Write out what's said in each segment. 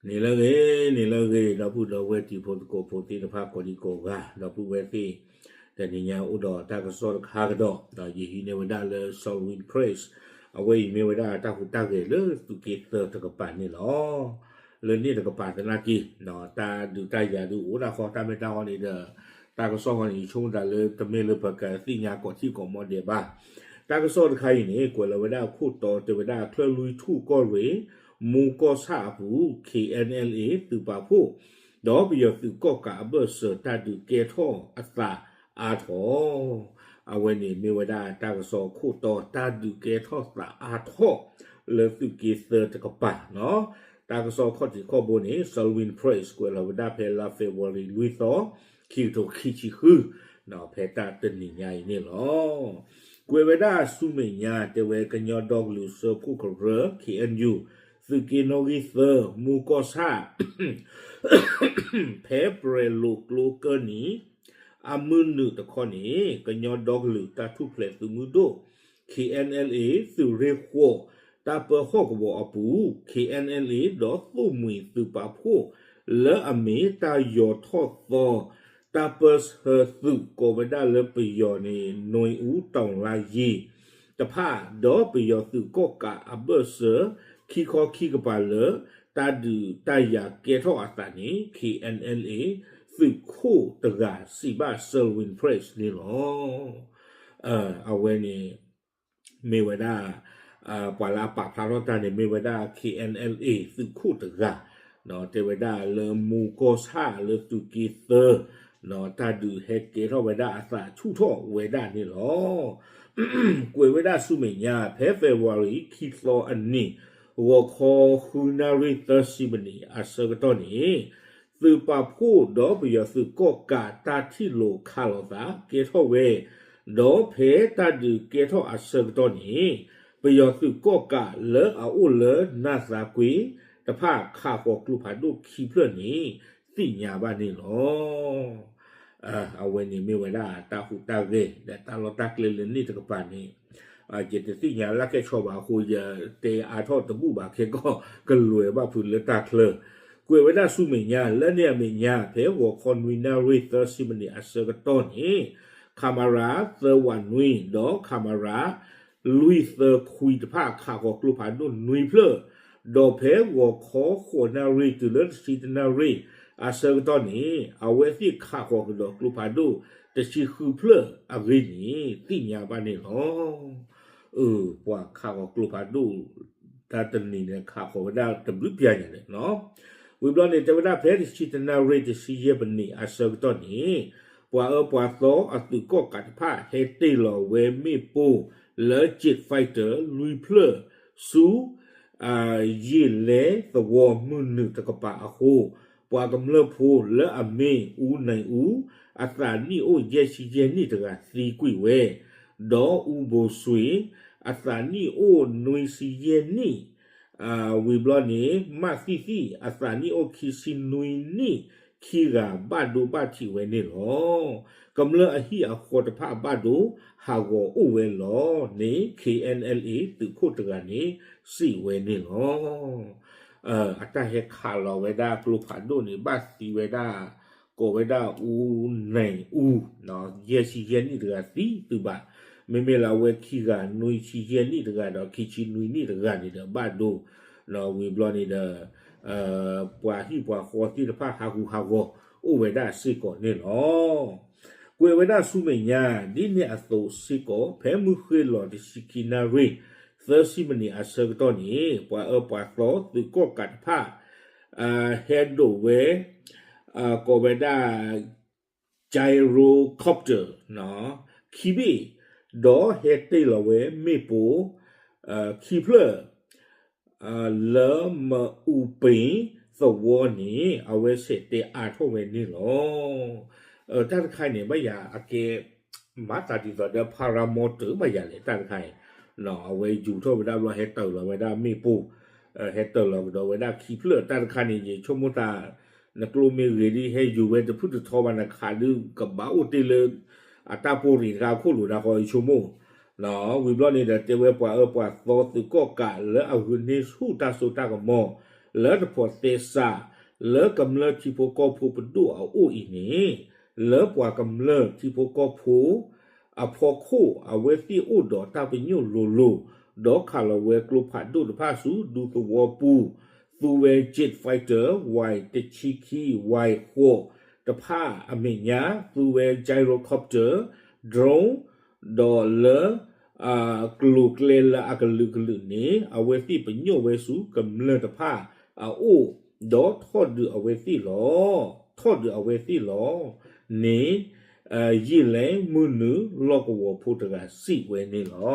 န့ၣ်လၢအဂ့ၤ, န့ၣ်လၢအဂ့ၤ, ဒီပုၢ်ဒီဝဲၢ်တံၤဖိသကိးဖိသ့ၣ်တဖၣ်ကိးဒံကိးဂၤ, ဒီပုၢ်ဝဲၢ်သ့ၣ်, တနံၤညါအိၣ်ဒီးတၢ်ကစီၣ်တခါကဒီး, ဒီးယဟံးန့ၢ်ဝဲဒၣ်လၢ Salween Press, အဝဲအံၤမ့ၢ်ဝဲဒၣ်တၢ်ဟူးတၢ်ဂဲၤလၢသုးက့သၢတကပၤန့ၣ်လီၤ. လၢန့ၣ်တကပၤသနာ်က့, တၢ်ဒုးတၢ်ယၤဒုးအိၣ်ဒၣ်ဃီ တၢ်မ့ၢ်တၢ်ဂီၢ်န့ၣ်ဒီး, တၢ်ကစီၣ်ဃီန့ၣ် ယဆိကမိၣ်သးလၢတမ့ၢ်လၢပကသ့ၣ်ညါကိးထံၣ်ကိးမီဒဲးဘၣ်. တၢ်ကစီၣ်တခါအံၤန့ၣ် ကွဲးလီၤဝဲဒၣ်အခိၣ်တီတဲဝဲဒၣ် ချၢၣ်လွံၢ်ထူၣ်ကီၢ်ရ့ၣ် မူကီၢ်ဆၣ်အပူၤ KNLA သုးပာ်ဖှိၣ် ဒီးပယီၤသုးကီၣ်ကးအဘၢၣ်စၢၤ တၢ်ဒုးကဲထီၣ်အသးအါထီၣ်, အဝဲန့ၣ်မ့ၢ်ဝဲဒၣ်တၢ်ကစီၣ်အခိၣ်တီ တၢ်ဒုးကဲထီၣ်သးအါထီၣ် လၢသုးက့သၢတကပၤနီၤ. တၢ်ကစီၣ်ခီၣ်ထံးခီၣ်ဘိန့ၣ် Salween Press ကွဲးလီၤဝဲဒၣ်ဖဲလါ February လွံၢ်သီ, ခံကထိခံဆံဃု, ဖဲတၢ်တနံၤညါအံၤန့ၣ်လီၤ. ကွဲးဝဲဒၣ်ဆူမဲာ်ညါ တဲဝဲကညီဒီကလုာ်စၢဖှိၣ်ကရၢ KNU သုးက့နီၣ်ဂံၢ်သၢ မူကီၢ်ဆၣ် ဖဲပြဲၤလိာ်ကျိကၢၢ်နံၤ အမုၢ်နုာ်တခီန့ၣ် ကညီဒီကလုာ်တၢ်ထူၣ်ဖျဲးသုးမုၢ်ဒိၣ် KNLA သုးရ့ၣ်ဃိး တၢ်ပၢဟီၣ်ကဝီၤအပူၤ KNLA ဒီးသိၣ်မှံၤသုးပာ်ဖှိၣ် လၢအမ့ၢ်တၢ်ယီၤထီၣ်သီ တၢ်ပၢဆှၢသုးကိးဝဲဒၣ်လၢပယီၤန့ၣ် နွံဦး တောင်လါယီ တဖၣ် ဒီးပယီၤသုးကီၣ်ကးအဘၢၣ်စၢၤ ခံခီခံကပၤလၢ တၢ်ဒုးတၢ်ယၤကဲထီၣ်အသးန့ၣ် KNLA သုးခိၣ်တဂၤစံးဘၣ် Salween Press န့ၣ်လီၤ. အဝဲန့ၣ် မ့ၢ်ဝဲဒၣ် ပှၤလၢအပာ်ဖျါထီၣ်တၢ်န့ၣ် မ့ၢ်ဝဲဒၣ် KNLA သုးခိၣ်တဂၤ တဲဝဲဒၣ်လၢမူကီၢ်ဆၣ်လၢသုးက့သၢ တၢ်ဒုးဟဲကဲထီၣ်ဝဲဒၣ်အသးဆူၣ်ထီၣ်ဝဲဒၣ်န့ၣ်လီၤ. ကွဲးဝဲဒၣ်ဆူမဲာ်ညါ ဖဲ February ခံသီအနံၤ ဂီၤခီဃုနၣ်ရံၣ်သၢဆံမံးနံးအဆၢကတီၢ်န့ၣ် သုးပာ်ဖှိၣ်ဒီးပယီၤသုးကီၣ်ကးတၢ်ထံၣ်လိာ်ခးလိာ်သးကဲထီၣ်ဝဲ, ဒီးဖဲတၢ်ဒုးကဲထီၣ်အဆၢကတီၢ်န့ၣ် ပယီၤသုးကီၣ်ကးလၢအအိၣ်လၢနၢ်သးကွ့တဖၣ် ခးဃီၤကျိဖးဒိၣ်ခံဖျၢၣ်န့ၣ် သ့ၣ်ညါဘၣ်န့ၣ်လီၤ. အဝဲန့ၣ်မ့ၢ်ဝဲဒၣ်တၢ်ဟူးတၢ်ဂဲၤ ဒီးတၢ်လီၢ်တၢ်ကျဲလၢန့ၣ်တကပၤန့ၣ် ယတသ့ၣ်ညါလၢခဲဆီဘၣ်အဃိ ယတဲအါထီၣ်တဘူၣ်ဘၣ်ခဲကီၢ် ကလွဲၤဘၣ်ဖုးလၢတၢ်ချၢ. ကွဲးဝဲဒၣ်ဆူမဲာ်ညါ လၢန့ၣ်အမဲာ်ညါ ဖဲဂီၤခီနွံနၣ်ရံၣ်သၢဆံမံးနံးအဆၢကတီၢ်န့ၣ် ခမရ သၢဝးနွံ ဒီး ခမရ လွံၢ်သၢခွံတဖၣ် ခးဃီၤကျိဖးဒိၣ်နွံဖျၢၣ်, ဒီးဖဲဂီၤခီဃိးနၣ်ရံၣ်တုၤလၢတဆံတၢနၣ်ရံၣ်အဆၢကတီၢ်န့ၣ် အဝဲသ့ၣ်ခးဃီၤကဒီးကျိဖးဒိၣ်တဆံဃုဖျၢၣ်အဂ့ၢ်န့ၣ် သ့ၣ်ညါဘၣ်န့ၣ်လီၤ. အၢ ပှၤခးဃီၤကျိဖးဒိၣ် တၢ်တနံၤန့ၣ် ခးဃီၤဝဲဒၣ်တဘျုးပျၢ်ညါန့ၣ်လီၤ. ဝံၤဘျီန့ၣ် တဲဝဲဒၣ်ဖဲတဆံတၢနၣ်ရံၣ်တဆံယဲၢ်မံးနံးအဆၢကတီၢ်န့ၣ် ပှၤအၢပှၤသီအသုးကီၣ်ကးတဖၣ် ဟဲတ့ၢ်လီၤဝဲမ့ၣ်ပိၢ်လၢ jet fighter လွံၢ်ဖျၢၣ်ဆူ ယ့ၢ်လဲသဝီမုၢ်နုာ်တကပၤအဃိ ပှၤကမျၢၢ်ဖိလၢအမ့ၢ် အူနံၣ်အူ အသးနံၣ်အိၣ်ယဲၢ်ဆံယဲၢ်နံၣ်တဂၤသံကွံာ်ဝဲ, ဒီးအူဘိၤစွ့ၤ အသးနံၣ်အိၣ်နွံဆံယဲၢ်နံၣ် ဝံၤဘျီန့ၣ် မးသံၣ်သံၣ် အသးနံၣ်အိၣ်ခံဆံနွံနံၣ် ခံဂၤဘၣ်ဒိဘၣ်ထံးဝဲန့ၣ်လီၤ. ကမျၢၢ်အဟံၣ်အဃီတဖၣ်ဘၣ်ဒိဟးဂီၤအိၣ်ဝဲလီၤန့ၣ် KNLA သုးခိၣ်တဂၤန့ၣ် စံးဝဲန့ၣ်လီၤ. အတၢ်ဟဲခးလီၤဝဲဒၣ်ကျိဖးဒိၣ်န့ၣ် ဘၣ်သံဝဲဒၣ် ကိးဝဲဒၣ် အူနံၣ်အူ ယဲၢ်ဆံယဲၢ်နံၣ်တဂၤသံတုၤဘၣ်, မ့မ့ၢ်လၢအဝဲခံဂၤ နွံဆံယဲၢ်နံၣ်တဂၤဒီး ခံဆံနွံနံၣ်တဂၤန့ၣ်ဒီးဘၣ်ဒိ, ဝံၤဘျီန့ၣ်ဒီး ပှၤဟံၣ်ပှၤဃီသ့ၣ်တဖၣ်ဟးဂူာ်ဟးဂီၤအိၣ်ဝဲဒၣ်စ့ၢ်ကီးန့ၣ်လီၤ. ကွဲးဝဲဒၣ်ဆူမဲာ်ညါ ဒ်န့ၣ်အသိးစ့ၢ်ကီး ဖဲမုၢ်ဃ့ၢ်လီၤတဆံခံနၣ်ရံၣ် သၢဆံမံးနံးအဆၢကတီၢ်န့ၣ် ပှၤအၢပှၤသီသုးကီၣ်ကးတဖၣ် ဟဲဒိးဝဲ ကိးဝဲဒၣ် gyrocopter ခံဘ့ၣ် ဒီးဟဲတ့ၢ်လီၤဝဲမ့ၣ်ပိၢ် ခံဖျၢၣ် လၢမအူပ့ၤသဝီန့ၣ် အဝဲဆဲးတဲအါထီၣ်ဝဲန့ၣ်လီၤ. တၢ်တခါအံၤန့ၣ် ဘၣ်ယၤအကဲ မၤသးဒ်သိးဒီး paramotor ဘၣ်ယၤလဲၣ် တၢ်တခါအံၤ အဝဲယူၤထီၣ်ဝဲဒၣ်ဘျီ ဟဲတ့ၢ်လီၤဝဲဒၣ်မ့ၣ်ပိၢ် ဟဲတ့ၢ်လီၤကဒီးဝဲဒၣ်ခံဖျၢၣ် တၢ်တခါန့ၣ် ယဆိကမိၣ်သး နကျိမ့ၢ်ဂ့ၤဒ် ဟဲယူၤဝဲတဖုၣ်တထီဘၣ် နခးဒုးကဘၣ်အိၣ်တ့ၢ်လၢ အတၢ်ပိၢ်ရ့ၣ်တခါအခိၣ်လိာ်ဒၣ်ဃီ ယဆိကမိၣ် ဝံၤဘျီန့ၣ်ဒီး တဲဝဲပှၤအၢပှၤသီသုးကီၣ်ကးလၢအဂုာ်န့ၢ်ဆူၣ်တၢ်စိတၢ်ကမီၤ လၢတဖိးသဲစး လၢကမျၢၢ်ထံဖိကီၢ်ဖိပဒိၣ်အအိၣ်အံၤန့ၣ် လၢပှၤကမျၢၢ်ထံဖိကီၢ်ဖိ အဖီခိၣ် အဝဲသ့ၣ်အိၣ်ဒီးတၢ်ပညိၣ်လိၤလိၤ ဒီးခးလီၤဝဲကျိဖးဒိၣ်တဖၣ်ဆူဒူသဝီပူၤ, သူဝဲ jet fighter Y တဆံခံ Y ဃိးတဖၣ်အမဲာ်ညါ, သူဝဲ gyrocopter, drone, ဒီးလၢ ကျိၤကျဲလၢအကလုာ်ကလုာ်န့ၣ် အဝဲသ့ၣ်ပညိၣ်ဝဲဆူကမျၢၢ်တဖၣ်အအိၣ်, ဒီးထီၣ်ဒုးအဝဲသ့ၣ်လီၤ. ထီၣ်ဒုးအဝဲသ့ၣ်လီၤန့ၣ် ယံာ်လဲၣ် မုၢ်နုာ်လီၢ်ကဝီၤဖိတဂၤစံးဝဲန့ၣ်လီၤ.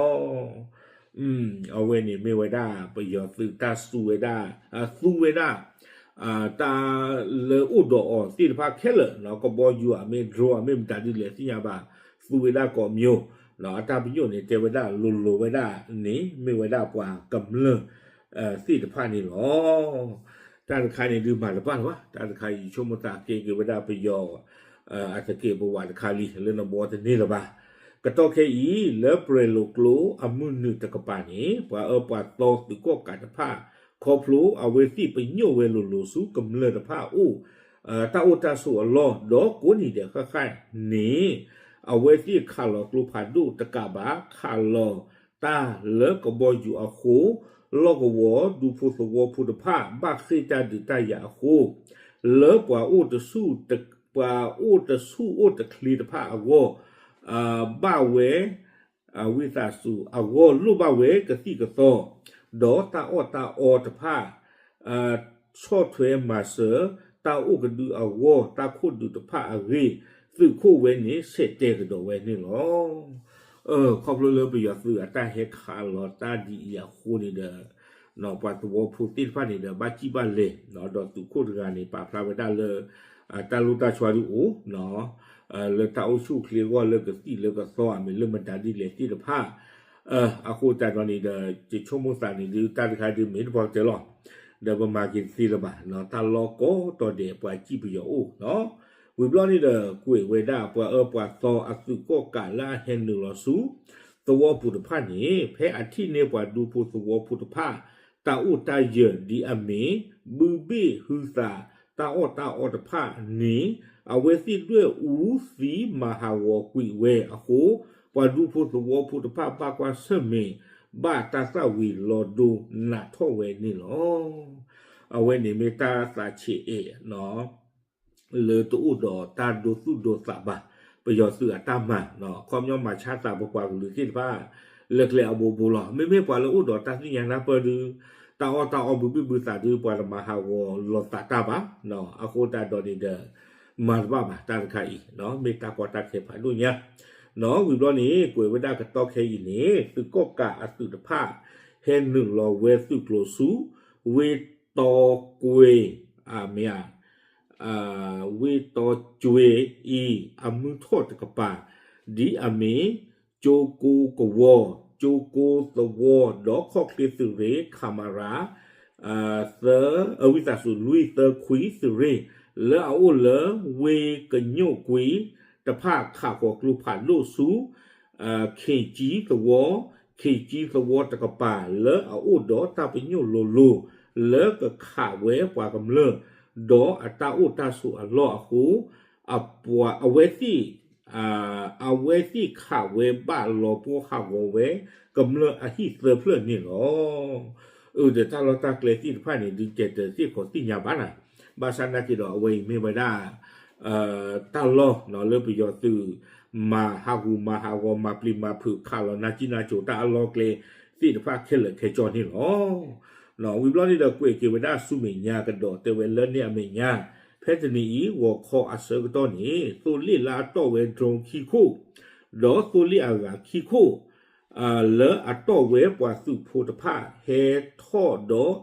အဝဲန့ၣ်မ့ၢ်ဝဲဒၣ် ပယီၤသုးတၢ်သူဝဲဒၣ်, သူဝဲဒၣ် တၢ်လၢအိၣ်ဒီးအီၤသ့ၣ်တဖၣ်ခဲလၢာ်, ကဘီယူၤအမ့ၢ် drone အမ့ၢ်မတၤဒ်လဲၣ်သ့ၣ်ညါဘၣ်, သူဝဲဒၣ်ကိးမၠိ, အတၢ်ပညိၣ်န့ၣ် တဲဝဲဒၣ်လိၤလိၤဝဲဒၣ်န့ၣ် မ့ၢ်ဝဲဒၣ်ပှၤကမျၢၢ်သ့ၣ်တဖၣ်န့ၣ်လီၤ. တၢ်တခါန့ၣ်ဒုးမၤတဘၣ်လၢၤဘၣ်, တၢ်တခါအံၤဆိကမိၣ်သးကဲက့ၤဝဲဒၣ်ပယီၤ အသကဲးပဝးတခါလံ လၢနဘီတန့ၢ်လၢၤဘၣ်. ကတီၢ်ခဲအံၤ လၢပရဲၤလိာ်ကျိအမုၢ်နုာ်တကပၤန့ၣ် ပှၤအၢပှၤသီသုးကီၣ်ကးတဖၣ် ခီဖျိအဝဲသ့ၣ်ပညိၣ်ဝဲလိၤလိၤဆူကမျၢၢ်တဖၣ်အအိၣ် တၢ်အိၣ်တၢ်ဆိးအလီၢ် ဒီးကိးနံၤဒဲးဃၣ်ဃၣ်န့ၣ် အဝဲသ့ၣ်ခးလီၤကျိဖးဒိၣ်တကးဘၣ် ခးလီၤတၢ်လၢကဘီယူၤအဃိ လီၢ်ကဝီၤဒူဖိသဝီဖိတဖၣ် ဘၣ်ဃ့ၢ်တၢ်ဒုးတၢ်ယၤအဃိ လၢပှၤအိၣ်တဆူၣ်, ပှၤအိၣ်တဆူၣ်အိၣ်တချ့တဖၣ်အဂီၢ် ဘၣ်ဝဲ ဝံသးစူၤအဂီၢ်လိၣ်ဘၣ်ဝဲကသံၣ်ကသီ, ဒီးတၢ်အီၣ်တၢ်အီတဖၣ် ဆီၣ်ထွဲမၤစၢၤ တၢ်အိၣ်ကဒုအဂီၢ် တၢ်ခိၣ်ဒုးတဖၣ်အဂ့ၢ် သုးခိၣ်ဝဲန့ၣ် ဆဲးတဲကဒီးဝဲန့ၣ်လီၤ. ခီဖျိလၢပယီၤသုးအတၢ်ဟဲခးလီၤတၢ်ဒ်အံၤအဃိန့ၣ်ဒီး ပှၤသဝီဖိသ့ၣ်တဖၣ်န့ၣ်ဒီး ဘၣ်စံၣ်ဘၣ်လဲၤ, ဒီးသုးခိၣ်တဂၤန့ၣ် ပာ်ဖျါဝဲဒၣ်လၢ တၢ်လိၣ်တၢ်ဆီဒုးအိၣ် လၢတၢ်အိၣ်ဆူၣ်အိၣ်ချ့အဂီၢ် လၢကသံၣ်လၢကသီ အမ့ၢ်လၢမတၤဒ်လဲၣ်သ့ၣ်တဖၣ် အဃိသတးဒီးန့ၣ်ဒီး ယဆိကမိၣ်သးန့ၣ်ဒုး တၢ်တခါဒုးမ့ၢ်တပှၤကတၢၢ်လီၤ, ဒီးပမၤက့ၤတသ့လၢၤဘၣ်, တၢ်လီၢ်ကိးတီၤဒဲး ပှၤစံၣ်ပယီၤအိၣ်, ဝံၤဘျီန့ၣ်ဒီး ကွဲးဝဲဒၣ်ပှၤအၢပှၤသီအသုးကီၣ်ကးလၢအဟဲနုာ်လီၤဆူ သဝီပူၤတဖၣ်န့ၣ် ဖဲအထံၣ်န့ၢ်ပှၤဒူဖိသဝီဖိတဖၣ် တၢ်အိၣ်တၢ်ယၢၤဒ်အမ့ၢ် ဘုဘ့ၣ်ဟုသး တၢ်အီၣ်တၢ်အီတဖၣ်န့ၣ် အဝဲသ့ၣ်ဒွဲၣ်အူသံမၤဟးဂီၤကွံာ်ဝဲအဃိ ပှၤဒူဖိသဝီဖိတဖၣ်ဘၣ်ကွၢ်ဆၢၣ်မဲာ် ဘၣ်တၢ်သၣ်ဝံၤလီၤဒိနးထီၣ်ဝဲန့ၣ်လီၤ. အဝဲန့ၣ်မ့ၢ်တၢ်သးဆံးအဲၣ် လၢတအိၣ်ဒီးတၢ်ဒိသူၣ်ဒိသးဘၣ်, ပယီၤသုးအတၢ်မၤ, ခီပညီမၤဆါသးပပှၤကလုာ်သ့ၣ်တဖၣ် လၢကျဲအဘိဘိလီၤ. မ့မ့ၢ်ပှၤလၢအိၣ်ဒီးတၢ်သ့ၣ်ညါနၢ်ပၢၢ်ဒုး တၢ်အီၣ်တၢ်အီဘုဘ့ၣ်ဘုသးဒုး ပှၤတမၤဟးဂီၤလီၤသးတၢ်ဘၣ်, အဃိသတးဒီးန့ၣ်ဒီး မၤတဘၣ်ဘၣ်တၢ်တခါအံၤ မ့ၢ်တၢ်ကီတၢ်ခဲဖးဒိၣ်ညါ ဝံၤဘျီန့ၣ် ကွဲးဝဲဒၣ်ကတီၢ်ခဲအံၤန့ၣ် သုးကီၣ်ကးအသုးတဖၣ် ဟဲနုာ်လီၤဝဲသုးကျိၤဆူ ဝ့ၢ်တီကွ့ၤ မ့ၢ်ဧါ ဝ့ၢ်တီကွ့ၤအံၤ အမုၢ်ထီၣ်တကပၤ ဒ်အမ့ၢ် ကၠိကိကဝီၤ, ကၠိကိသဝီ ဒီးခီၣ်ချ့သုးရ့ၣ် ခမရ သၢ, ဝံသးစူၤ လွံၢ်သၢခွံသုးရ့ၣ် လၢအအိၣ်လၢဝ့ၢ်ကညိၣ်ကွ့ၤတဖၣ် ခးဃီၤကျိဖးဒိၣ်ဆူ ခ့ၣ်ကၠံသဝီ, ခ့ၣ်ကၠံသဝီတကပၤ လၢအအိၣ်ဒီးတၢ်ပညိၣ်လိၤလိၤ လၢကခးဝဲပှၤကမျၢၢ် ဒီးအတၢ်အိၣ်တၢ်ဆိးအလီၢ်အဃိ အဝဲသ့ၣ် အဝဲသ့ၣ်ခးဝဲဘၣ်လီၤပှီၢ်ဟးဂီၤဝဲ ကမျၢၢ်အဟံၣ်သၢဖျၢၣ်န့ၣ်လီၤ. အၢ ဒီးတၢ်လီၢ်တၢ်ကျဲသ့ၣ်တဖၣ်န့ၣ် ဒုးတဲတသ့ၣ်ခီသ့ၣ်ညါဘၣ်နၤ, ဘၣ်ဆၣ်နာ်က့ဒီး အဝဲအံၤမ့ၢ်ဝဲဒၣ် တၢ်လီၢ်လၢပယီၤသုး မၤဟးဂူာ်မၤဟးဂီၤ မၤပျံၤမၤဖုး ခးလီၤနါကံၣ်နါကိၤတၢ်အလီၢ်ကျဲသ့ၣ်တဖၣ်ခဲလၢာ်ခဲဆ့န့ၣ်လီၤ. ဝံၤဘျီန့ၣ်ဒီး ကွဲးက့ၤဝဲဒၣ်ဆူမဲာ်ညါကဒီး တဲဝဲလၢန့ၣ်အမဲာ်ညါ ဖဲတနံၤအံၤ ဂီၤခီအဆၢကတီၢ်န့ၣ် သိလ့ၣ်လၢအတီၢ်ဝဲ drone ခံခိၣ် ဒီးသိလ့ၣ်အဂၤခံခိၣ် လၢအတီၢ်ဝဲပှၤသုးဖိတဖၣ် ဟဲထီၣ်ဒီး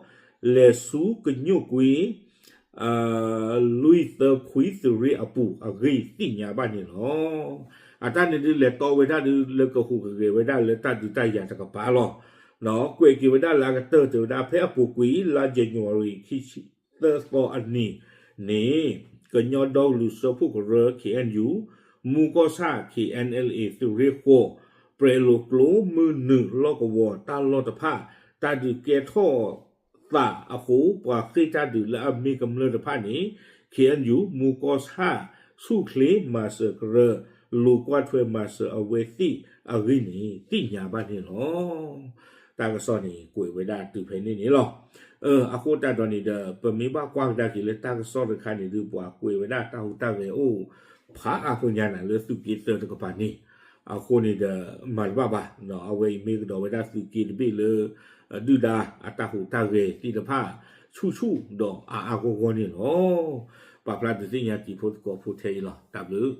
လဲၤဆူကညိၣ်ကွ့ၤ လွံၢ်သၢခွံသုးရ့ၣ်အပူၤအဂ့ၢ်သ့ၣ်ညါဘၣ်န့ၣ်လီၤ. အတၢ်န့ၣ်ဒုးလဲၤတီဝဲဒၣ်ဒုး လၢကဟူးကဂဲၤဝဲဒၣ်လၢတၢ်ဒုးတၢ်ယၤတကပၤလီၤ. ကွဲးက့ၤဝဲဒၣ်လၢအကတၢၢ် တဲဝဲဒၣ်ဖဲအပူၤကွံာ် လါ January ခံဆံသၢသီအနံၤန့ၣ် ကညီဒီကလုာ်စၢဖှိၣ်ကရၢ ခ့ၣ်အဲၣ်ယူၣ်, မူကီၢ်ဆၣ် ခ့ၣ်အဲၣ်အဲလ်အ့ သုးရ့ၣ်ဃိး, ပရဲၤလိာ်ကျိ မုၢ်နုာ် လီၢ်ကဝီၤ တၢ်လီၢ်တဖၣ် တၢ်ဒုးကဲထီၣ် သးအဃိ ပှၤဃ့ၢ်တၢ်ဒုးလၢအမ့ၢ်ကမျၢၢ်တဖၣ်န့ၣ် ခ့ၣ်အဲၣ်ယူၣ် မူကီၢ်ဆၣ် ဆူၣ်ချ့မၤစၢၤကရၢ လိာ်ကွၢ်ထွဲမၤစၢၤအဝဲသ့ၣ်အဂ့ၢ်န့ၣ် သ့ၣ်ညါဘၣ်န့ၣ်လီၤ. တၢ်ကစီၣ်န့ၣ် ကွဲးဝဲဒၣ်တုၤဖဲန့ၣ်န့ၣ်လီၤ. အဃိတၢ်ဒီးန့ၣ်ဒီး ပမ့ၢ်ဘၣ်ကွၢ်ကဒါက့ၤလၢတၢ်ကစီၣ်တခါန့ၣ်ဒီး ပှၤကွဲးဝဲဒၣ်တၢ်ဟူးတၢ်ဂဲၤအိၣ် ဖးအါဖိညါနၤလၢသုးက့သၢတကပၤန့ၣ်, အဃိန့ၣ်ဒီး မၤတဘၣ်ဘၣ်, အဝဲအံၤမ့ၢ်ကဒီးဝဲဒၣ်သုးက့တဘ့ၣ်လၢ ဒုၣ်ဒါအတၢ်ဟူးတၢ်ဂဲၤသ့ၣ်တဖၣ် ဆူၣ်ဆူၣ်ဒီးအါအါဂီၢ်ဂီၢ်န့ၣ်လီၤ. ပာ်ဖျါဒုးသ့ၣ်ညါတံၤဖိသကိးဖိထဲအံၤလီၤ. တၢ်ဘျုး